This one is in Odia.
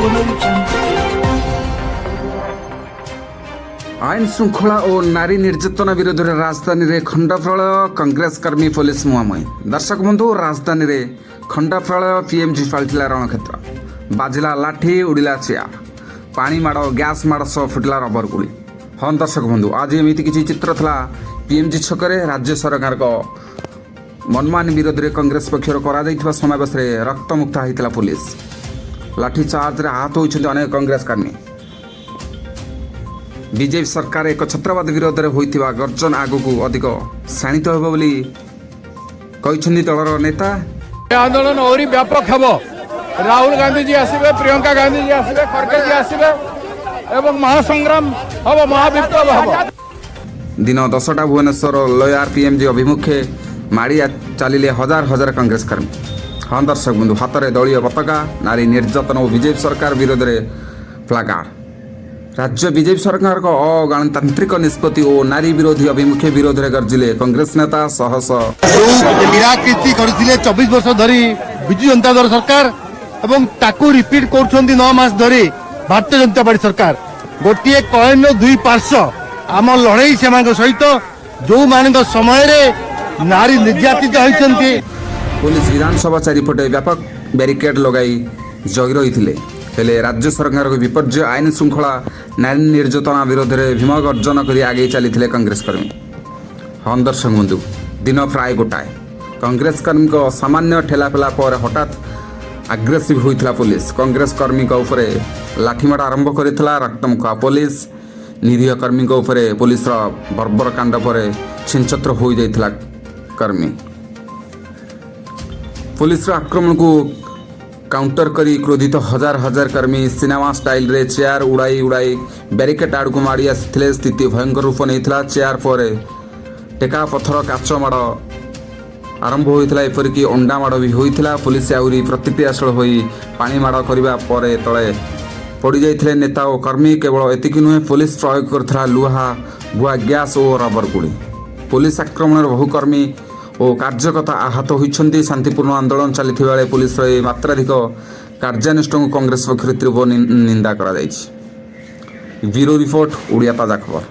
Audio Jungle. ଆଇନ ଶୃଙ୍ଖଳା ଓ ନାରୀ ନିର୍ଯାତନା ବିରୋଧରେ ରାଜଧାନୀରେ ଖଣ୍ଡପ୍ରଳୟ। କଂଗ୍ରେସ କର୍ମୀ ପୋଲିସ ମୁହାଁମୁହିଁ। ଦର୍ଶକ ବନ୍ଧୁ, ରାଜଧାନୀରେ ଖଣ୍ଡପ୍ରଳୟ। ପିଏମ୍ଜି ପାଲଟିଲା ରଣକ୍ଷେତ୍ର। ବାଜିଲା ଲାଠି, ଉଡ଼ିଲା ଚେୟାର। ପାଣି ମାଡ଼, ଗ୍ୟାସ୍ ମାଡ଼ ସହ ଫୁଟିଲା ରବର ଗୁଳି। ହଁ ଦର୍ଶକ ବନ୍ଧୁ, ଆଜି ଏମିତି କିଛି ଚିତ୍ର ଥିଲା ପିଏମ୍ଜି ଛକରେ। ରାଜ୍ୟ ସରକାରଙ୍କ ମନମାନି ବିରୋଧରେ କଂଗ୍ରେସ ପକ୍ଷରୁ କରାଯାଇଥିବା ସମାବେଶରେ ରକ୍ତମୁକ୍ତ ହୋଇଥିଲା ପୋଲିସ। ଲାଠି ଚାର୍ଜରେ ଆହତ ହୋଇଛନ୍ତି ଅନେକ କଂଗ୍ରେସ କର୍ମୀ। ବିଜେପି ସରକାର ଏକ ଛତ୍ରବାଦ ବିରୋଧରେ ହୋଇଥିବା ଗର୍ଜନ ଆଗକୁ ଅଧିକ ଶାଣିତ ହେବ ବୋଲି କହିଛନ୍ତି ଦଳର ନେତା। ଏ ଆନ୍ଦୋଳନ ଆହୁରି ବ୍ୟାପକ ହେବ। ରାହୁଲ ଗାନ୍ଧୀଜୀ ଆସିବେ, ପ୍ରିୟଙ୍କା ଗାନ୍ଧୀଜୀ ଆସିବେ, ଖଡ଼ଗେଜୀ ଆସିବେ ଏବଂ ମହାସଂଗ୍ରାମ ହେବ, ମହାବିପ୍ଳବ ହେବ। ଦିନ 10ଟା। ଭୁବନେଶ୍ୱର ଲୋୟାର ପିଏମ୍ଜି ଅଭିମୁଖେ ମାଡ଼ି ଚାଲିଲେ ହଜାର ହଜାର କଂଗ୍ରେସ କର୍ମୀ। ହଁ ଦର୍ଶକ ବନ୍ଧୁ, ହାତରେ ଦଳୀୟ ପତାକା, ନାରୀ ନିର୍ଯାତନା ଓ ବିଜେପି ସରକାର ବିରୋଧରେ ପ୍ଲାକାର୍ଡ। ରାଜ୍ୟ ବିଜେପି ସରକାରଙ୍କ ଅଗଣତାନ୍ତ୍ରିକ ନିଷ୍ପତ୍ତି ଓ ନାରୀ ବିରୋଧୀ ଆଭିମୁଖ୍ୟ ବିରୋଧରେ ଗର୍ଜିଲେ କଂଗ୍ରେସ ନେତା ଶହ ଶହ। ଯେଉଁ ନିରାକୃତି କରିଥିଲେ 24 ବର୍ଷ ଧରି ବିଜୁ ଜନତା ଦଳ ସରକାର ଏବଂ ତାକୁ ରିପିଟ୍ କରୁଛନ୍ତି 9 ମାସ ଧରି ଭାରତୀୟ ଜନତା ପାର୍ଟି ସରକାର, ଗୋଟିଏ କଏନ୍ର ଦୁଇ ପାର୍ଶ୍ୱ। ଆମ ଲଢ଼େଇ ସେମାନଙ୍କ ସହିତ, ଯୋଉମାନଙ୍କ ସମୟରେ ନାରୀ ନିର୍ଯାତିତ ହୋଇଛନ୍ତି। ପୋଲିସ ବିଧାନସଭା ଚାରିପଟେ ବ୍ୟାପକ ବ୍ୟାରିକେଡ୍ ଲଗାଇ ଜଗି ରହିଥିଲେ। ହେଲେ ରାଜ୍ୟ ସରକାରଙ୍କ ବିପର୍ଯ୍ୟୟ ଆଇନ ଶୃଙ୍ଖଳା, ନାରୀ ନିର୍ଯାତନା ବିରୋଧରେ ଭୀମ ଗର୍ଜନ କରି ଆଗେଇ ଚାଲିଥିଲେ କଂଗ୍ରେସ କର୍ମୀ। ହଁ ଦର୍ଶକ ବନ୍ଧୁ, ଦିନ ପ୍ରାୟ 1। କଂଗ୍ରେସ କର୍ମୀଙ୍କ ସାମାନ୍ୟ ଠେଲାପେଲା ପରେ ହଠାତ୍ ଆଗ୍ରେସିଭ୍ ହୋଇଥିଲା ପୋଲିସ। କଂଗ୍ରେସ କର୍ମୀଙ୍କ ଉପରେ ଲାଠିମାଡ଼ ଆରମ୍ଭ କରିଥିଲା ରକ୍ତମୁଖା ପୋଲିସ। ନିରୀହ କର୍ମୀଙ୍କ ଉପରେ ପୋଲିସର ବର୍ବର କାଣ୍ଡ ପରେ ଛିନଛତ୍ର ହୋଇଯାଇଥିଲା କର୍ମୀ। ପୋଲିସର ଆକ୍ରମଣକୁ କାଉଣ୍ଟର କରି କ୍ରୋଧିତ ହଜାର ହଜାର କର୍ମୀ ସିନେମା ଷ୍ଟାଇଲରେ ଚେୟାର ଉଡ଼ାଇ ଉଡ଼ାଇ ବ୍ୟାରିକେଡ୍ ଆଡ଼କୁ ମାଡ଼ି ଆସିଥିଲେ। ସ୍ଥିତି ଭୟଙ୍କର ରୂପ ନେଇଥିଲା। ଚେୟାର ପରେ ଟେକା ପଥର, କାଚ ମାଡ଼ ଆରମ୍ଭ ହୋଇଥିଲା। ଏପରିକି ଅଣ୍ଡା ମାଡ଼ ବି ହୋଇଥିଲା। ପୋଲିସ ଆହୁରି ପ୍ରତିକ୍ରିୟାଶୀଳ ହୋଇ ପାଣି ମାଡ଼ କରିବା ପରେ ତଳେ ପଡ଼ିଯାଇଥିଲେ ନେତା ଓ କର୍ମୀ। କେବଳ ଏତିକି ନୁହେଁ, ପୋଲିସ ପ୍ରୟୋଗ କରିଥିଲା ଲୁହା ବୁହା ଗ୍ୟାସ୍ ଓ ରବର ଗୁଳି। ପୋଲିସ ଆକ୍ରମଣରେ ବହୁ କର୍ମୀ ଓ କାର୍ଯ୍ୟକର୍ତ୍ତା ଆହତ ହୋଇଛନ୍ତି। ଶାନ୍ତିପୂର୍ଣ୍ଣ ଆନ୍ଦୋଳନ ଚାଲିଥିବା ବେଳେ ପୋଲିସର ଏହି ମାତ୍ରାଧିକ କାର୍ଯ୍ୟାନୁଷ୍ଠାନକୁ କଂଗ୍ରେସ ପକ୍ଷରୁ ତୀବ୍ର ନିନ୍ଦା କରାଯାଇଛି। ବ୍ୟୁରୋ ରିପୋର୍ଟ, ଓଡ଼ିଆ ତାଜା ଖବର।